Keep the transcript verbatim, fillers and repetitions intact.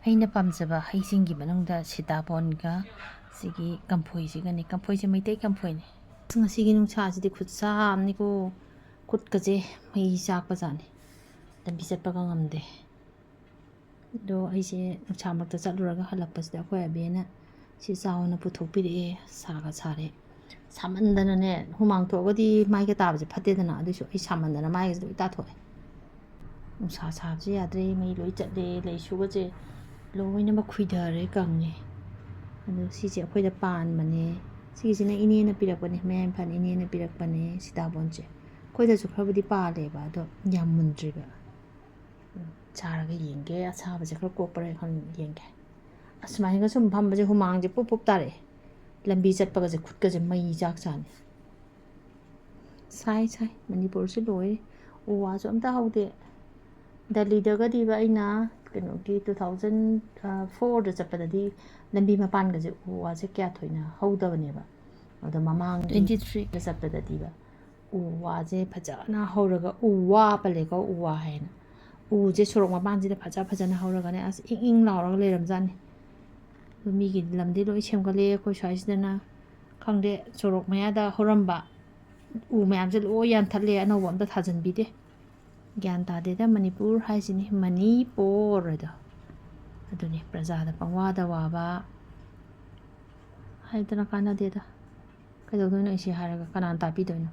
ꯑꯩꯅ ꯄꯥꯝꯖꯕ ꯍꯩꯁꯤꯡꯒꯤ ꯃꯅꯨꯡꯗ ꯁꯤꯇꯥꯕꯣꯟꯒ ꯁꯤꯒꯤ ꯀꯝꯐꯣꯏꯁꯤꯒꯅꯤ꯫ ꯀꯝꯐꯣꯏꯁꯦ ꯃꯩꯇꯩ ꯀꯝꯐꯣꯏꯅꯤ꯫ ꯉꯁꯤꯒꯤ ꯅꯨꯡꯁꯥꯁꯤꯗꯤ ꯈꯨꯠꯁꯥ ꯑꯃꯅꯤꯀꯣ꯫ ꯈꯨꯠꯀꯁꯦ ꯃꯩ ꯆꯥꯛꯄ ꯖꯥꯠꯅꯤ꯫ ꯂꯝꯕꯤ ꯆꯠꯄꯒ ꯉꯝꯗꯦ꯫ ꯑꯗꯣ ꯑꯩꯁꯦ ꯅꯨꯡꯁꯥ ꯃꯔꯛꯇ ꯆꯠꯂꯨꯔꯒ ꯍꯜꯂꯛꯄꯁꯤꯗ ꯑꯩꯈꯣꯏ ꯑꯕꯦꯅ ꯁꯤ ꯆꯥꯎꯅ ꯄꯨꯊꯣꯛꯄꯤꯔꯛꯑꯦ꯫ ꯁꯥꯒ ꯁꯥꯔꯦ꯫ ꯁꯥꯃꯟꯗꯅꯅꯦ, ꯍꯨꯃꯥꯡ ꯊꯣꯛꯑꯒꯗꯤ ꯃꯥꯏꯒ ꯇꯥꯕꯁꯦ ꯐꯠꯇꯦꯗꯅ, ꯑꯗꯨꯏꯁꯨ ꯑꯩ ꯁꯥꯃꯟꯗꯅ ꯃꯥꯏꯒꯁꯦ ꯂꯣꯏ ꯇꯥꯊꯣꯛꯑꯦ꯫ ꯅꯨꯡꯁꯥ ꯁꯥꯕꯁꯦ ꯌꯥꯗ꯭ꯔꯦ, ꯃꯩ ꯂꯣꯏ ꯆꯠꯂꯦ, ꯂꯩꯁꯨꯒꯁꯦ ꯂꯣꯏꯅꯃꯛ ꯈꯨꯏꯊꯔꯦ, ꯀꯪꯉꯦ꯫ ꯑꯗꯣ ꯁꯤꯁꯦ ꯑꯩꯈꯣꯏꯗ ꯄꯥꯟꯕꯅꯦ꯫ ꯁꯤꯒꯤꯁꯤꯅ ꯏꯅꯦꯅ ꯄꯤꯔꯛꯄꯅꯦ, ꯃꯌꯥꯏ ꯏꯝꯐꯥꯜ ꯏꯅꯦꯅ ꯄꯤꯔꯛꯄꯅꯦ ꯁꯤꯇꯥꯕꯣꯟꯁꯦ꯫ ꯑꯩꯈꯣꯏꯗꯁꯨ ꯈꯔꯕꯨꯗꯤ ꯄꯥꯜꯂꯦꯕ, ꯑꯗꯣ ꯌꯥꯝ ꯃꯨꯟꯗ꯭ꯔꯤꯕ꯫ ꯆꯥꯔꯒ ꯌꯦꯡꯒꯦ, ꯑꯁꯥꯕꯁꯦ ꯈꯔ ꯀꯣꯛꯄ꯭ꯔꯥ ꯈꯪ ꯌꯦꯡꯒꯦ꯫ ꯑꯁꯨꯃꯥꯏꯅꯒ ꯁꯨꯝ ꯐꯝꯕꯁꯦ ꯍꯨꯃꯥꯡꯁꯦ ꯄꯨꯞ ꯄꯨꯞ ꯇꯥꯔꯛꯑꯦ꯫ ꯂꯝꯕꯤ ꯆꯠꯄꯒꯁꯦ ꯈꯨꯠꯀꯁꯦ ꯃꯩ ꯆꯥꯛ ꯆꯥꯅꯤ꯫ ꯁꯥꯏ ꯁꯥꯏ, ꯃꯅꯤꯄꯨꯔꯁꯦ ꯂꯣꯏꯔꯦ꯫ ꯎ ꯋꯥꯁꯨ ꯑꯝꯇ ꯍꯧꯗꯦ꯫ ꯗꯦꯜꯂꯤꯗꯒꯗꯤꯕ ꯑꯩꯅ ꯀꯩꯅꯣꯒꯤ two thousand fourꯗ ꯆꯠꯄꯗꯗꯤ ꯂꯝꯕꯤ ꯃꯄꯥꯟꯒꯁꯦ ꯎ ꯋꯥꯁꯦ ꯀꯌꯥ ꯊꯣꯏꯅ ꯍꯧꯗꯕꯅꯦꯕ꯫ ꯑꯗꯣ ꯃꯃꯥꯡꯒꯤ twenty threeꯗ ꯆꯠꯄꯗꯗꯤꯕ ꯎ ꯋꯥꯁꯦ ꯐꯖꯅ ꯍꯧꯔꯒ, ꯎ ꯋꯥ ꯄꯜꯂꯦꯀꯣ, ꯎ ꯋꯥ ꯍꯥꯏꯅ, ꯎꯁꯦ ꯁꯣꯔꯣꯛ ꯃꯄꯥꯟꯁꯤꯗ ꯐꯖ ꯐꯖꯅ ꯍꯧꯔꯒꯅꯦ, ꯑꯁ, ꯏꯪ ꯏꯪ ꯂꯥꯎꯔꯒ ꯂꯩꯔꯝꯖꯥꯠꯅꯤ꯫ ꯑꯗꯣ ꯃꯤꯒꯤ ꯂꯝꯗꯤ ꯂꯣꯏ ꯁꯦꯝꯒꯠꯂꯦ, ꯑꯩꯈꯣꯏ ꯁ꯭ꯋꯥꯏꯁꯤꯗꯅ ꯈꯪꯗꯦ, ꯁꯣꯔꯣꯛ ꯃꯌꯥꯗ ꯍꯧꯔꯝꯕ ꯎ ꯃꯌꯥꯝꯁꯦ ꯂꯣꯏ ꯌꯥꯟꯊꯠꯂꯦ, ꯑꯅꯧꯕ ꯑꯝꯇ ꯊꯥꯖꯤꯟꯕꯤꯗꯦ꯫ ꯒ꯭ꯌꯥꯟ ꯇꯥꯗꯦꯗ, ꯃꯅꯤꯄꯨꯔ ꯍꯥꯏꯁꯤꯅꯤ, ꯃꯅꯤꯄꯨꯔ ꯑꯗꯣ꯫ ꯑꯗꯨꯅꯤ, ꯄ꯭ꯔꯖꯥꯗ ꯄꯪꯋꯥꯗ ꯋꯥꯕ ꯍꯥꯏꯗꯅ ꯀꯥꯟꯅꯗꯦꯗ꯫ ꯀꯩꯗꯧꯗꯣꯏꯅꯣ ꯑꯩꯁꯦ ꯍꯥꯏꯔꯒ, ꯀꯅꯥꯅ ꯇꯥꯛꯄꯤꯗꯣꯏꯅꯣ?